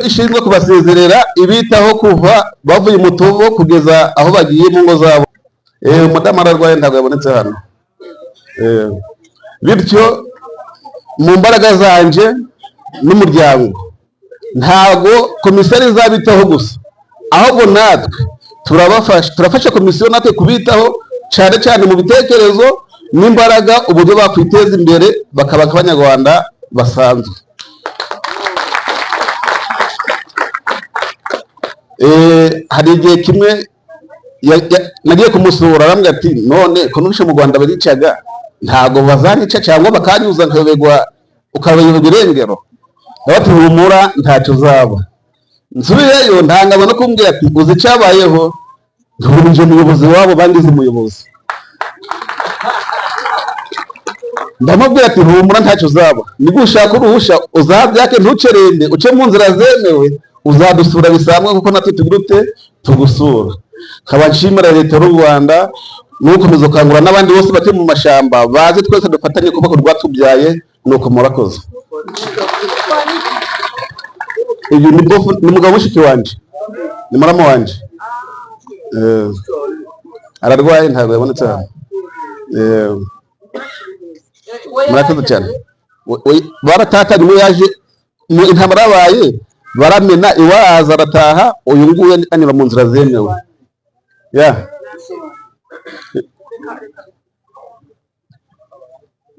Ishinzwe kubasezerera, ibitaho kuva bavuye mu Tobo kugeza aho bagiye mu ngo zabo. Umudamu ararwaye, ntabwo yabonetse hano. Bityo mu mbaraga zanje n'umuryango, ntabwo komisiyo izabitaho gusa, ahubwo natwe turabafasha, turafasha komisiyo natwe kubitaho, cyane cyane mu bitekerezo n'imbaraga, uburyo bakwiteza imbere bakaba nk'Abanyarwanda basanzwe. Hari igihe kimwe nagiye kumusura, arambwira ati: "None ko numvise mu Rwanda baricaga, ntabwo bazanyica cyangwa bakanyuza nkayoberwa, ukayoberwa irengero?" Bati: "Humura, ntacyo uzaba." Nsubiyeyo ntangazwa no kumbwira ati: "Uzi icyabayeho? Nje umuyobozi wabo, bangize umuyobozi." Ndamubwira ati: "Humura, ntacyo uzaba. Nibwo ushaka uruhusha uzabyake, ntucerende, uce mu nzira zemewe, uzadusura bisanzwe kuko natwe tugira ute tugusura." Nkaba nshimira Leta y'u Rwanda n'ukomeza gukangurira n'abandi bose batuye mu mashyamba, baze twese dufatanye kubaka urwatubyaye. Nuko murakoze. Uyu ni bofu, ni umugabo mushiki wanje, ni muramu wanje. Ararwaye, ntabwo yabonetse hano. Murakoze cyane. Baratatanye, umwe yaje mu intambara yabaye baramena iwaza arataha, uyu nguyu anyura mu nzira zemewe ya.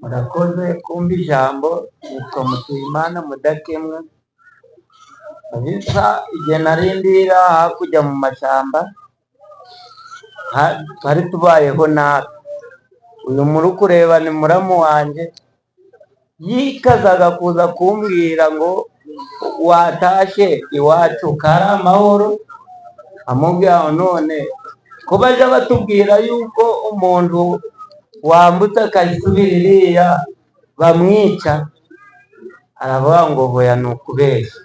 Murakoze kumva ijambo. Nitwa Mutuyimana Mudakemwa. Kabisa igihe nari ndira hakurya mu mashyamba, twari tubayeho nabi. Uyu muri kureba ni muramu wanjye, yikazaga kuza kumbwira ngo watashe iwacu kari amahoro. Amubwira ngo none ko baja batubwira yuko umuntu wambutse akasubira iriya bamwica? Aravuga ngo hoya, ni ukubeshya.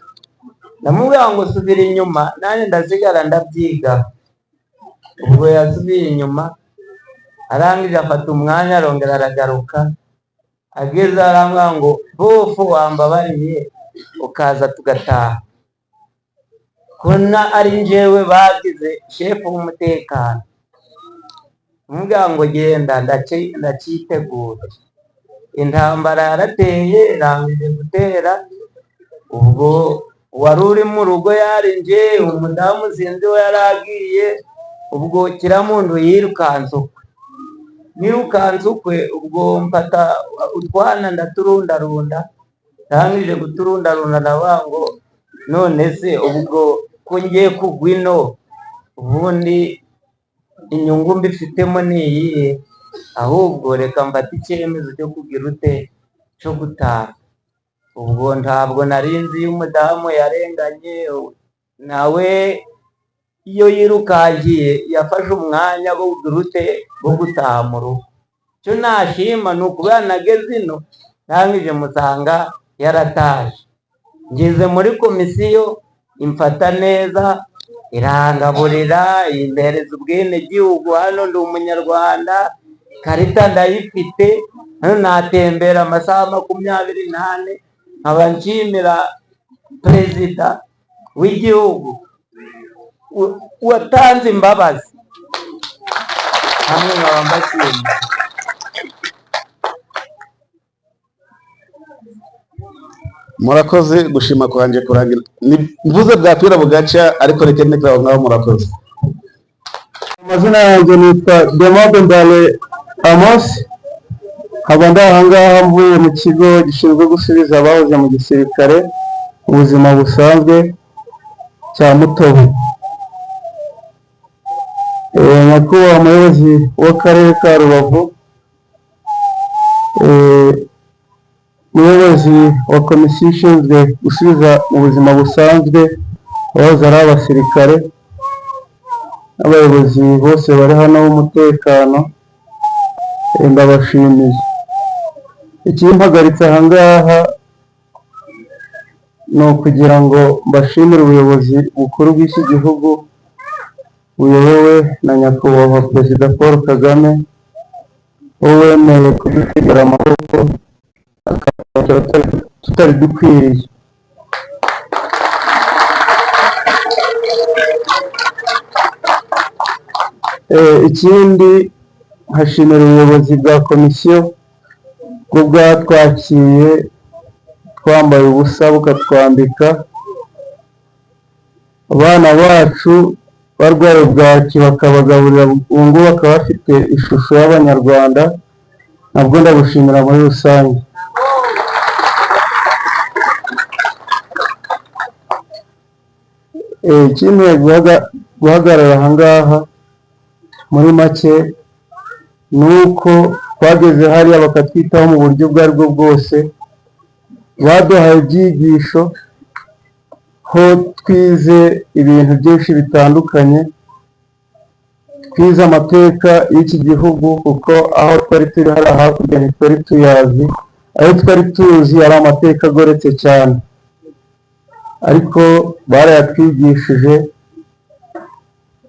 Ndamubwira ngo subira inyuma, nanjye ndasigara ndabyiga. Ubwo yasubiye inyuma, arangije afata umwanya, arongera aragaruka. Ageze arambwira ngo: "Bofu, wambabariye ukaza tugataha, ko na ari njyewe bagize shefu w'umutekano?" Mubwira ngo genda, ndacitegura. Intambara yarateye, irangije gutera, ubwo wari uri mu rugo yari nje, umudamu sinzi we yari agiye. Ubwo kiramuntu yirukanse ukwe, nirukanse ukwe. Ubwo mfata utwana ndaturundarunda. Ndangije guturundarunda, ndavuga ngo none se ubwo ko ngiye kugwa ino, ubundi inyungu mbifitemo ni iyihe? Ahubwo reka mfate icyemezo cyo kugira ute, cyo gutaha. Ubwo ntabwo nari nzi iyo umudamu yarenganye nawe, iyo yirukankiye yafashe umwanya wo kugira ute, wo gutaha mu rugo. Icyo nashima ni ukubera nageze ino, ndangije musanga yarataje. Ngeze muri komisiyo imfata neza, irangaburira, impereza ubwenegihugu. Hano ndi Umunyarwanda, karita ndayifite. Hano natembera amasaha 24. Nkaba nshimira perezida w'igihugu watanze imbabazi hamwe, nkaba mbashimiye. Murakoze, gushima kwanjye kurangira. Mvuze bwakwira bugaca, ariko reka ndekere aho ngaho. Murakoze. Amazina yanjye nitwa Demobe Mbale Amos, nkaba ndi aha ngaha mvuye mu kigo gishinzwe gusubiza abahoze mu gisirikare ubuzima busanzwe cya Mutobo. Nyakubahwa muyobozi w'akarere ka Rubavu, muyobozi wa komisiyo ishinzwe gusubiza mu buzima busanzwe abahoze ari abasirikare, n'abayobozi bose bari hano b'umutekano, ndabashimiye. Ikimpagaritse aha ngaha ni ukugira ngo mbashimire ubuyobozi bukuru bw'iki gihugu buyobowe na Nyakubahwa Perezida Paul Kagame, wowe wemeye kudutegera amaboko akatwakira tutari dukwiriye. Ikindi nkashimira ubuyobozi bwa komisiyo bwo bwatwakiye twambaye ubusa bukatwambika, abana bacu barwaye bwaki bakabagaburira, ubu ngubu bakaba bafite ishusho y'Abanyarwanda, nabwo ndabushimira muri rusange. Ikinteye guhagarara aha ngaha muri make ni uko twageze hariya bakatwitaho mu buryo ubwo aribwo bwose, baduhaye ibyigisho ho twize ibintu byinshi bitandukanye, twize amateka y'iki gihugu kuko aho twari turi hariya hakurya ntitwari tuyazi, ayo twari tuzi ari amateka agoretse cyane, ariko barayatwigishije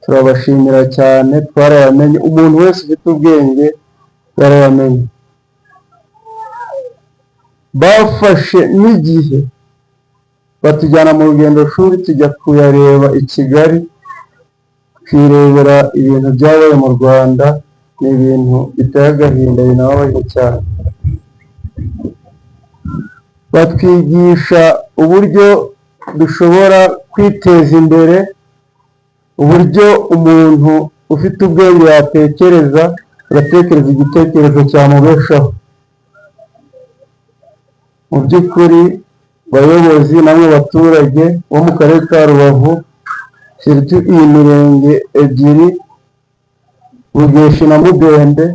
turabashimira cyane, twarayamenye, umuntu wese ufite ubwenge yarayamenye. Bafashe n'igihe batujyana mu rugendo shuri tujya kuyareba i Kigali, twirebera ibintu byabaye mu Rwanda, ni ibintu biteye agahinda binababaje cyane. Batwigisha uburyo dushobora kwiteza imbere, uburyo umuntu ufite ubwenge yatekereza, agatekereza igitekerezo cyamubeshaho. Mu by'ukuri bayobozi namwe baturage bo mu karere ka Rubavu, surtout iyi mirenge ebyiri Bugeshi na Mudende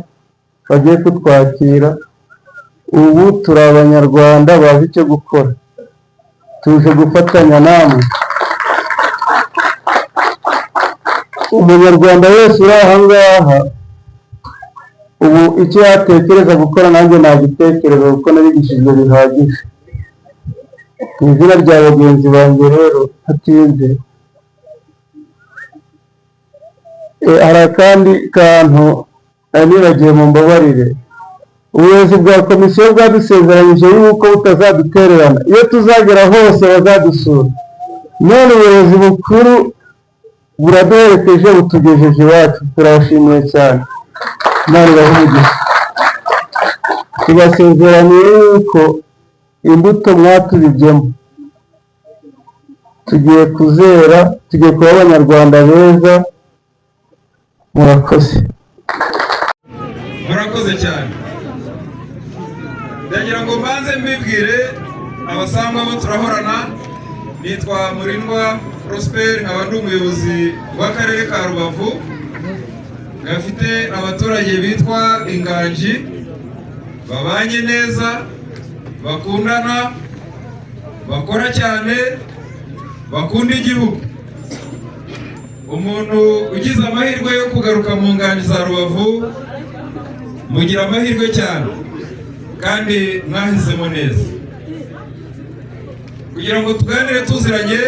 bagiye kutwakira, ubu turi Abanyarwanda bazi icyo gukora, tuje gufatanya namwe. Umunyarwanda wese uri aha ngaha ubu icyo yatekereza gukora nanjye nagitekereza kuko narigishijwe bihagije. Mu izina rya bagenzi banjye rero ntatinze, hari akandi kantu nari nibagiwe mumbabarire. Ubuyobozi bwa komisiyo bwadusezeranyije yuko butazadutererana, iyo tuzagera hose bazadusura. None ubuyobozi bukuru buraduherekeje butugejeje iwacu, turabashimiye cyane. Imana ibahe umugisha. Tubasezeraniye yuko imbuto mwatubibyemo tugiye kuzera, tugiye kuba Abanyarwanda beza. Murakoze. Murakoze cyane. Ndagira ngo mbanze mbibwire abasangwa bo turahorana, nitwa Murindwa Prosper, nkaba ndi umuyobozi w'akarere ka Rubavu gafite abaturage bitwa Inganji, babanye neza, bakundana, bakora cyane, bakunda igihugu. Umuntu ugize amahirwe yo kugaruka mu Nganji za Rubavu, mugira amahirwe cyane kandi mwahisemo neza. Kugira ngo tuganire tuziranye,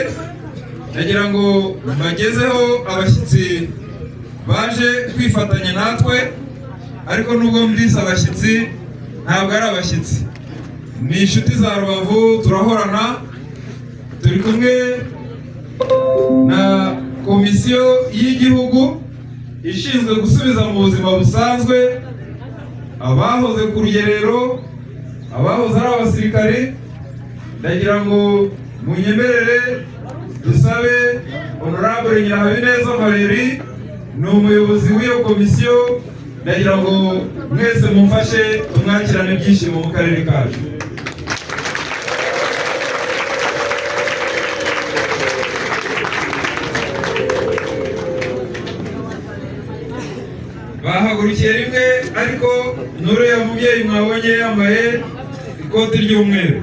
ndagira ngo mbagezeho abashyitsi baje kwifatanya natwe, ariko nubwo mbise abashyitsi ntabwo ari abashyitsi, ni inshuti za Rubavu, turahorana. Turi kumwe na komisiyo y'igihugu ishinzwe gusubiza mu buzima busanzwe abahoze ku rugerero, abahoze ari abasirikari. Ndagira ngo munyemerere dusabe Honorable Nyirahabineza Valérie, ni umuyobozi w'iyo komisiyo. Ndagira ngo mwese mumfashe tumwakirane ibyishimo mu karere kacu. Bahagurukiye rimwe, ariko n'uriya mubyeyi mwabonye yambaye ikoti ry'umweru.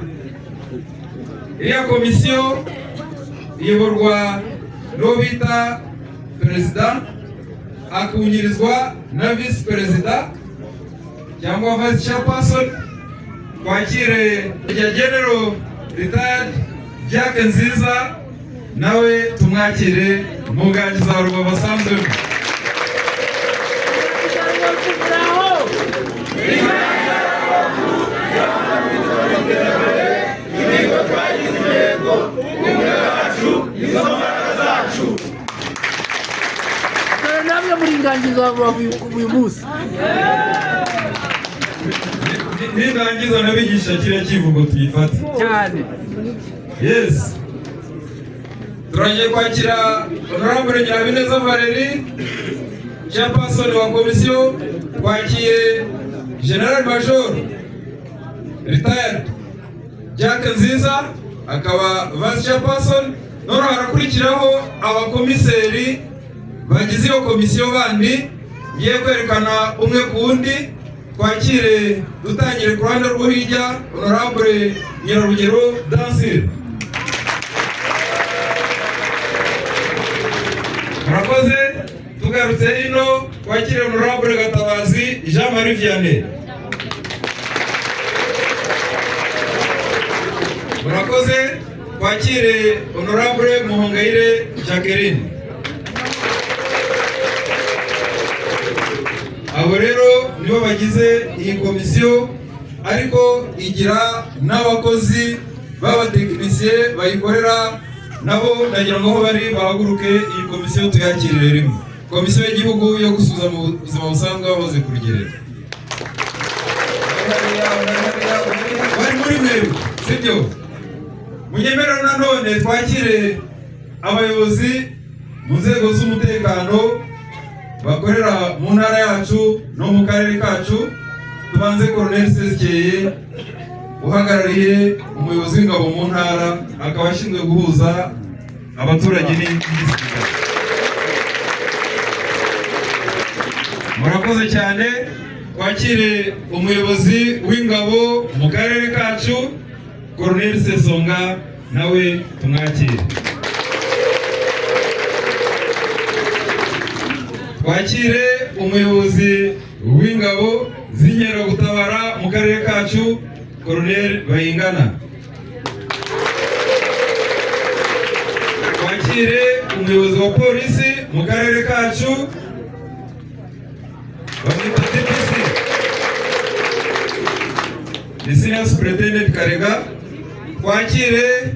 Iriya komisiyo iyoborwa n'uwo bita perezida, akungirizwa na visi perezida cyangwa vice chairperson. Twakire rya General Retired Jack Nziza, nawe tumwakire mu Nganji za Rubavu asanzwemo. Namwe muri Nganji za Za Rubavu uyu munsi. Nindangiza nabigisha kiriya kivugo, tuyifate. Cyane. Yes, turagiye kwakira Honorable Nyirabineza Valérie, chairperson wa komisiyo. Twakiye General Major retired Jack Nziza, akaba vice chairperson. Noneho harakurikiraho abakomiseri bagize iyo komisiyo bandi, ngiye kwerekana umwe ku wundi. Twakire, dutangire ku ruhande rwo hirya, Honorable Nyirarugero Dansire. Murakoze. Tugarutse hino, twakire Honorable Gatabazi Jean Marie Vianney. Murakoze. Twakire Honorable Muhongayire Jacqueline. Abo rero nibo bagize iyi komisiyo, ariko igira n'abakozi b'abatekinisiye bayikorera. Nabo ndagira ngo aho bari bahaguruke, iyi komisiyo tuyakirire rimwe. Komisiyo y'igihugu yo gusubiza mu buzima busanzwe bahoze ku rugerero bari muri mwebwe, sibyo? Munyemerere nanone twakire abayobozi mu nzego z'umutekano bakorera mu ntara yacu no mu karere kacu. Tubanze Colonel Sezikeye, uhagarariye umuyobozi w'ingabo mu ntara, akaba ashinzwe guhuza abaturage n'igisirikare. Murakoze cyane. Twakire umuyobozi w'ingabo mu karere kacu, Colonel Sesonga, nawe tumwakire. Twakire umuyobozi w'ingabo z'inkeragutabara mu karere kacu, Colonel Bayingana. Twakire umuyobozi wa polisi mu karere kacu, bamwita DPC, ni Senior Superintendent Karega. Twakire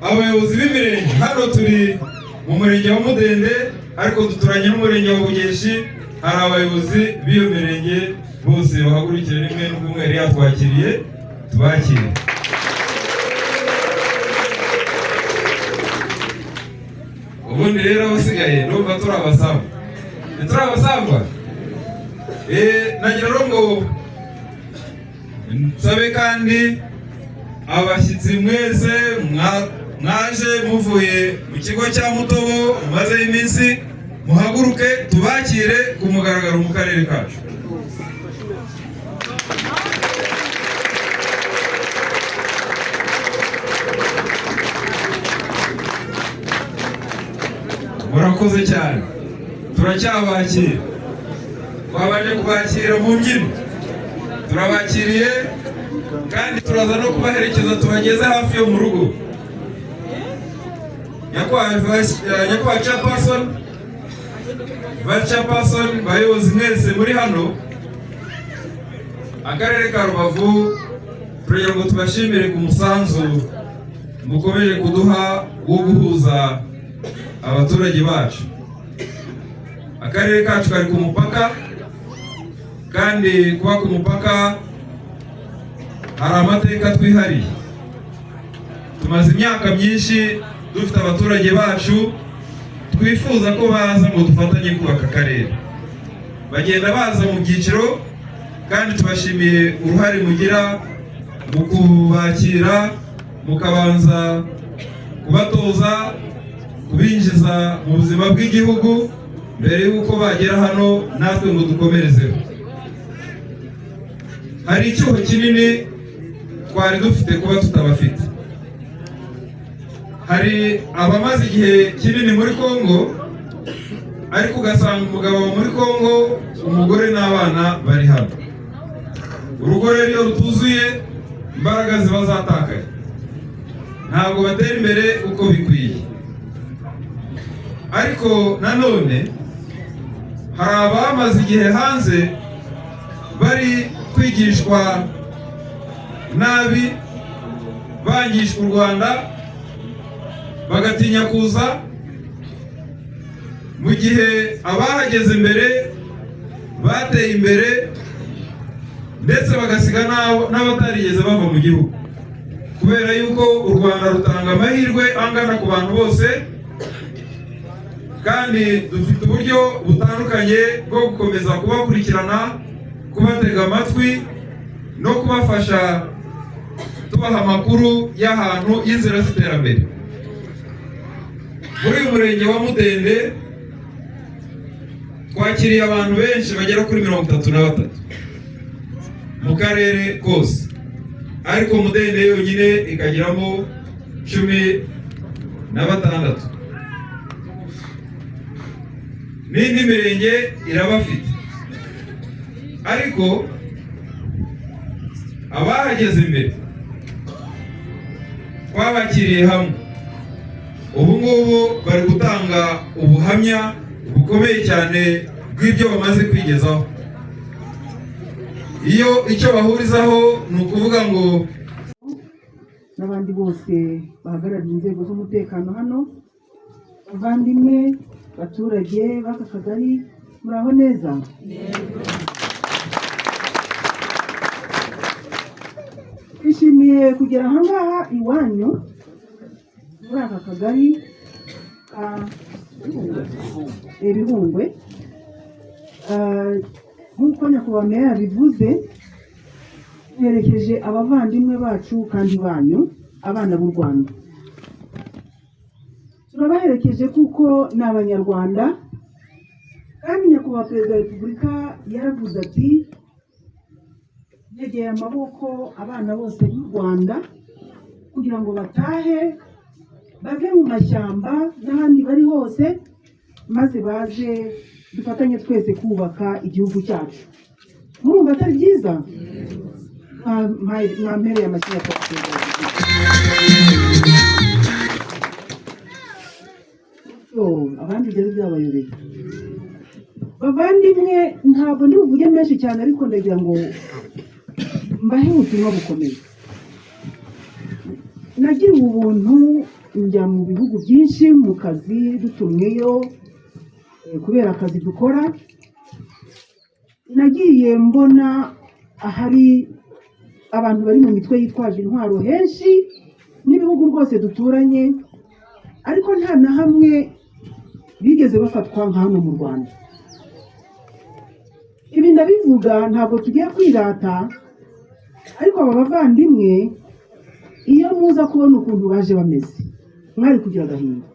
abayobozi b'imirenge. Hano turi mu murenge wa Mudende, ariko duturanye n'umurenge wa Bugeshi. Hari abayobozi b'iyo mirenge bose, bahagurukire rimwe n'ubwo umwe yari yatwakiriye, tubakire. Ubundi rero abasigaye ndumva turi abasangwa, ntituri abasangwa. Nagira rero ngo nsabe kandi abashyitsi mwese mwaje muvuye mu kigo cya Mutobo, mumazeho iminsi, muhaguruke tubakire ku mugaragaro mu karere kacu. Murakoze cyane, turacyabakira. Twabanje kubakira mu mbyino, turabakiriye kandi turaza no kubaherekeza tubageze hafi yo mu rugo. Nyakubahwa chairperson, vice chairperson, bayobozi mwese muri hano, akarere ka Rubavu turagira ngo tubashimire ku musanzu mukomeje kuduha wo guhuza abaturage bacu. Akarere kacu kari ku mupaka, kandi kuba ku mupaka hari amateka twihariye. Tumaze imyaka myinshi dufite abaturage bacu twifuza ko baza ngo dufatanye kubaka akarere. Bagenda baza mu byiciro, kandi tubashimiye uruhare mugira mu kubakira, mukabanza kubatoza, kubinjiza mu buzima bw'igihugu mbere y'uko bagera hano natwe ngo dukomerezeho. Hari icyuho kinini twari dufite kuba tutabafite. Hari abamaze igihe kinini muri Kongo, ariko ugasanga umugabo muri Kongo, umugore n'abana bari hano. Urugo rero iyo rutuzuye, imbaraga ziba zatakaye, ntabwo batera imbere uko bikwiye. Ariko nanone hari abamaze igihe hanze bari kwigishwa nabi, bangishwa u Rwanda, bagatinya kuza, mu gihe abahageze mbere Bateye imbere ndetse bagasiga n'abatarigeze bava mu gihugu, kubera yuko u Rwanda rutanga amahirwe angana ku bantu bose, kandi dufite uburyo butandukanye bwo gukomeza kubakurikirana, kubatega amatwi no kubafasha, tubaha amakuru y'ahantu y'inzira z'iterambere. Muri uyu murenge wa Mudende twakiriye abantu benshi bagera kuri 33 mu karere kose, ariko Mudende yonyine ikagiramo 16. N'indi mirenge irabafite, ariko abahageze mbere twabakiriye hamwe. Ubu ngubu bari gutanga ubuhamya bukomeye cyane bw'ibyo bamaze kwigezaho. Iyo icyo bahurizaho ni ukuvuga ngo n'abandi bose bahagarariye inzego z'umutekano hano, bavandimwe, baturage b'aka kagari, muraho neza? Twishimiye kugera aha ngaha iwanyu muri aka kagari ka Bihungwe. Nk'uko nyakubahwa meya yabivuze, duherekeje abavandimwe bacu kandi banyu, abana b'u Rwanda. Turabaherekeje kuko ni Abanyarwanda, kandi nyakubahwa Perezida wa Repubulika yaravuze ati: "Ntegeye amaboko abana bose b'u Rwanda kugira ngo batahe, bave mu mashyamba n'ahandi bari hose, maze baze dufatanye twese kubaka igihugu cyacu." Murumva atari byiza? Mwampereye amashyi nyakubahwa Perezida wa Repubulika. Abandi byari byabayobeye. Bavandimwe, ntabwo ndi buvuge menshi cyane, ariko ndagira ngo mbahe ubutumwa bukomeye. Nagiriwe ubuntu njya mu bihugu byinshi mu kazi, dutumweyo kubera akazi dukora. Nagiye mbona ahari abantu bari mu mitwe yitwaje intwaro henshi n'ibihugu rwose duturanye, ariko nta na hamwe bigeze bafatwa nka hano mu Rwanda. Ibi ndabivuga ntabwo tugiye kwirata, ariko aba bavandimwe iyo muza kubona ukuntu baje bameze, mwari kugira agahinda,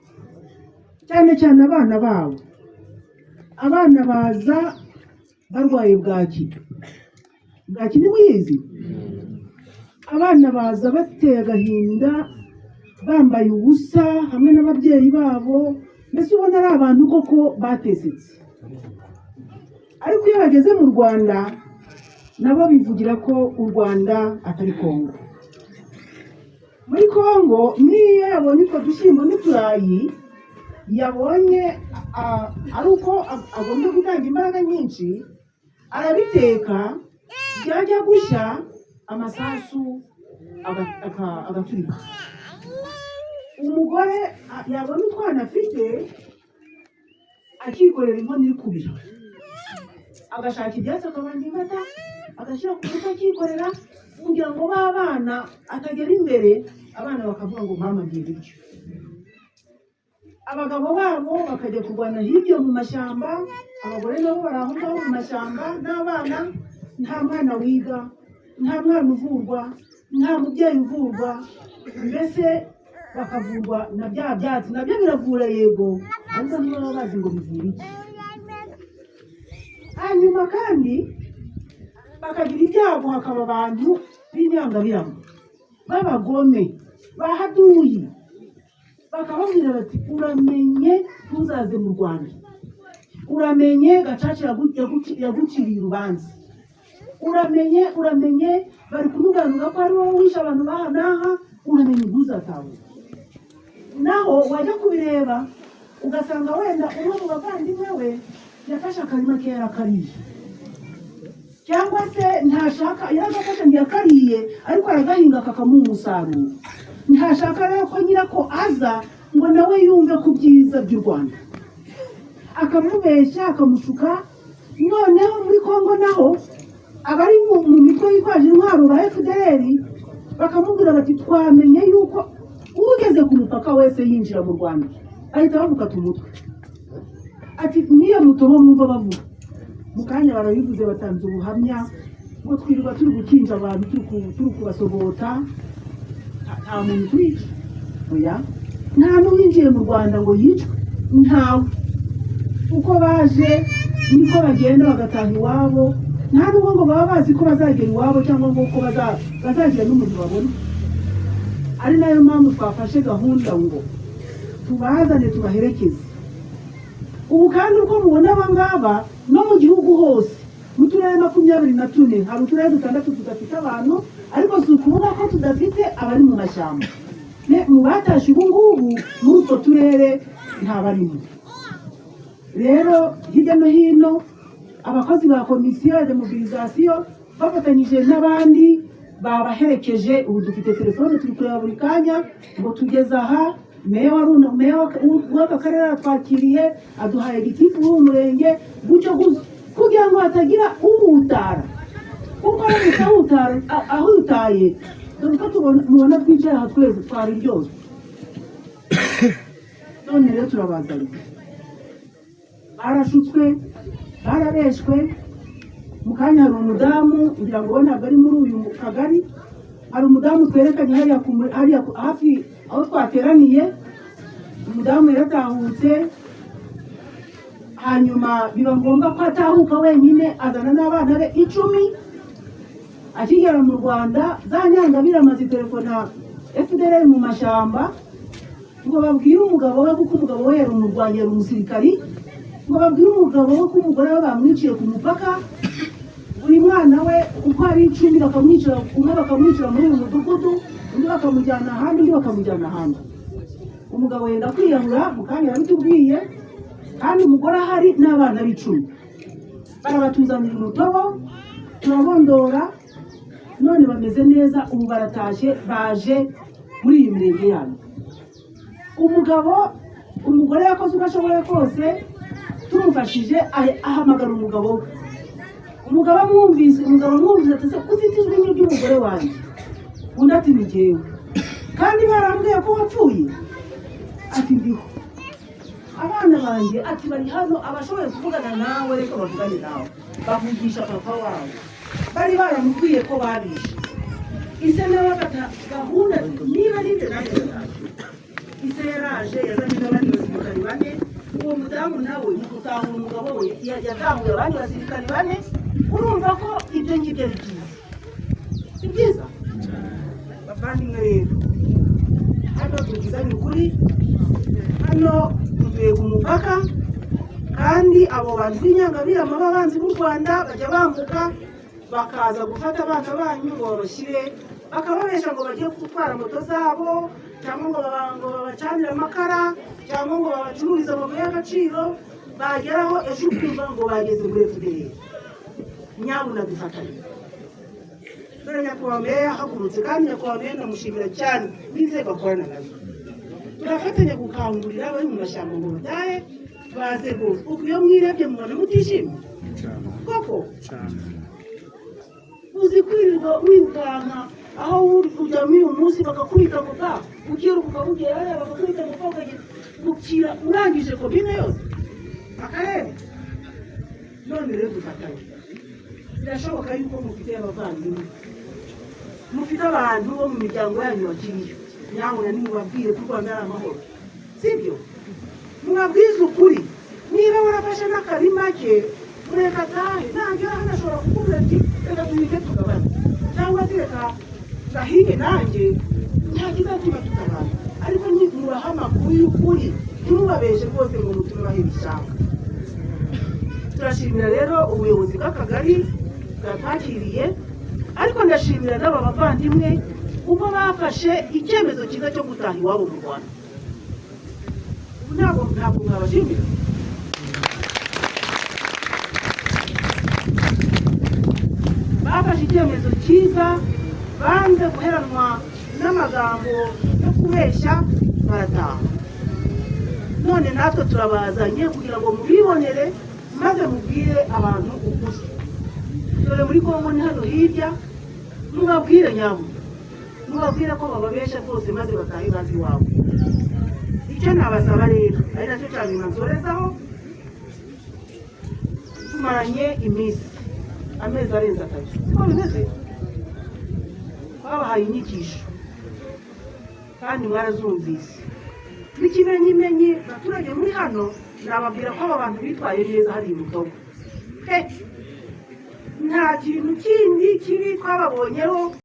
cyane cyane abana babo. Abana baza barwaye bwaki. Bwaki ntimuyizi? Abana baza bateye agahinda, bambaye ubusa hamwe n'ababyeyi babo, mbese ubona ari abantu koko batesetse. Ariko iyo bageze mu Rwanda nabo bivugira ko u Rwanda atari Kongo. Muri Kongo niyo yabonye utwo dushyimbo n'uturayi, yabonye ari uko agomba gutanga imbaraga nyinshi, arabiteka, byajya gushya amasasu agaturika. Umugore yabona utwana afite akikorera inkono iri kubira, agashaka ibyatsi akabanga ingata, agashyira ku mutwe, akikorera kugira ngo ba bana atagera imbere, abana bakavuga ngo mama ngiye ibiryo. Abagabo babo bakajya kurwana hirya mu mashyamba, abagore nabo bari aho ngaho mu mashyamba n'abana. Nta mwana wiga, nta mwana uvurwa, nta mubyeyi uvurwa, mbese bakavurwa na bya byatsi. Nabyo biravura yego, ariko ntibaba bazi ngo bivura iki. Hanyuma kandi bakagira ibyago, hakaba abantu b'inyangabirama b'abagome bahaduyi, bakababwira bati: "Uramenye ntuzaze mu Rwanda, uramenye Gacaca yaguciriye urubanza, uramenye, uramenye bari kumuganura ko ari wowe wishe abantu b'aha n'aha, uramenye ntuzatahure." Naho wajya kubireba ugasanga wenda umwe mu bavandimwe we yafashe akarima ke yarakariye, cyangwa se ntashaka, yaragafashe ntiyakariye, ariko aragahinga kakamuha umusaruro. Ntashaka rero ko nyirako aza ngo nawe yumve ku byiza by'u Rwanda, akamubeshya, akamushuka. Noneho muri Kongo naho abari mu mitwe yitwaje intwaro ba FDLR bakamubwira bati twamenye yuko ugeze ku mupaka wese yinjira mu Rwanda ahita bamukata umutwe. Ati niyo mutobo mwumva bavuga mu kanya barabivuze, batanze ubuhamya ngo twirirwa turi gukinja abantu, turi kubasogota, nta muntu twica. Oya, nta n'uwinjiye mu Rwanda ngo yicwe, ntawe. Uko baje niko bagenda bagataha iwabo, nta n'ubwo ngo baba bazi ko bazagera iwabo cyangwa ngo ko bazagira n'umuntu babona. Ari nayo mpamvu twafashe gahunda ngo tubazane tubaherekeze. Ubu kandi uko mubona aba ngaba no mu gihugu hose mu turere 24 hari uturere 6 tudafite abantu, ariko si ukuvuga ko tudafite abari mu mashyamba. Mu batashye ubu ngubu muri utwo turere ntabarimo. Rero hirya no hino abakozi ba komisiyo ya demobilisation bafatanyije n'abandi babaherekeje. Ubu dufite telefone turi kureba buri kanya ngo tugeze aha, meya w'aka karere aratwakiriye, aduhaye gitifu w'umurenge, gutyo gutyo, kugira ngo hatagira uhutara, kuko aramutse ahutaye, dore uko mubona twicaye aha twese twari ryose. None rero turabazanye, barashutswe, barabeshwe. Mu kanya hari umudamu, ngira ngo ntabwo ari muri uyu kagari, hari umudamu twerekanye hariya hafi aho twateraniye. Umudamu yaratahutse, hanyuma biba ngombwa ko atahuka wenyine, azana n'abana be 10. Akigera mu Rwanda za nyangabirama zitelefona FDLR mu mashyamba ngo babwire umugabo we, kuko umugabo we yari umurwanyi, yari umusirikari, ngo babwire umugabo we ko umugore we bamwiciye ku mupaka, buri mwana we uko ari 10 bakamwicira, umwe bakamwicira muri uyu mudugudu, undi bakamujyana ahandi, undi bakamujyana ahandi. Umugabo yenda kwiyahura, mu kanya yarabitubwiye, kandi umugore ahari n'abana b'10. Barabatuzanira umutobo turabondora, none bameze neza, ubu baratashye baje muri iyi mirenge yanyu. Umugore yakoze uko ashoboye kose, tumufashije ahamagara umugabo we. Umugabo amwumvise, umugabo amwumvise ati se ufite ijwi nk'iry'umugore wanjye? Undi ati ni jyewe, kandi barambwiye ko wapfuye. Ati ndiho, abana banjye ati bari hano, abashoboye kuvugana nawe reka bavugane nawe. Bavugisha papa wabo, bari baramubwiye ko babishe. Ise nawe afata gahunda ati niba ari ibyo nanjye ndaje. Ise yaraje yazanye n'abandi basirikari 4. Uwo mudamu nawe mu gutahura umugabo we yatahuye abandi basirikari 4. Urumva ko ibyo ngibyo ari byiza, si byiza bavandimwe? Rero hano tubwizanye ukuri, hano tuvuye ku mupaka, kandi abo bantu b'inyangabirama b'abanzi b'u Rwanda bajya bambuka bakaza gufata abana banyu ngo babashyire, bakababesha ngo bagiye gutwara moto zabo, cyangwa ngo babacanire amakara, cyangwa ngo babacururize amabuye y'agaciro. Bageraho ejo ukumva ngo bageze muri FDLR. Nyabuna dufatanye. Dore nyakubahwa meya yahagurutse, kandi nyakubahwa meya ndamushimira cyane n'inzego akorana nazo. Turafatanya gukangurira abari mu mashyamba ngo batahe baze rwose. Ubu iyo mwirebye mubona mutishimye koko? Uzi kwirirwa wirukanka aho uryamye uyu munsi bakakubita ngo ga, ukiruka ukabugera hariya bakakubita ngo ga, ukagera bukira urangije komine yose, akarere. None rero dufatanye. Birashoboka yuko mufite abavandimwe, mufite abantu bo mu miryango yanyu bakiriyo, nyabuna nimubabwire ko u Rwanda ari amahoro, sibyo? Mubabwize ukuri. Niba warafashe n'akarima ke, mureka atahe, nagera hano ashobora kukubwira ati reka duhige tugabane, cyangwa se reka gahinge nanjye, nta kizatuma tutabana. Ariko mubahe amakuru y'ukuri, ntimubabeshe rwose ngo mutume bahera ishyanga. Turashimira rero ubuyobozi bw'akagari bwatwakiriye, ariko ndashimira n'aba bavandimwe ubwo bafashe icyemezo cyiza cyo gutaha iwabo mu Rwanda. Ubu ntabwo mwabashimira? Bafashe icyemezo cyiza, banze guheranwa n'amagambo yo kubeshya, barataha. None natwe turabazanye kugira ngo mubibonere, Maze mubwire abantu ukuri. Dore muri Kongo ni hano hirya. Mubabwire nyabo, mubabwire ko bababesha rwose, maze batahe bazi iwabo. Icyo nabasaba rero, ari nacyo cya nyuma nsorezaho, tumaranye iminsi, amezi arenze 3, siko bimeze? Twabahaye inyigisho kandi mwarazumvise. N'ikimenyimenyi, abaturage muri hano, nababwira ko aba bantu bitwaye neza hariya i Mutobo pe. Nta kintu kindi kibi twababonyeho.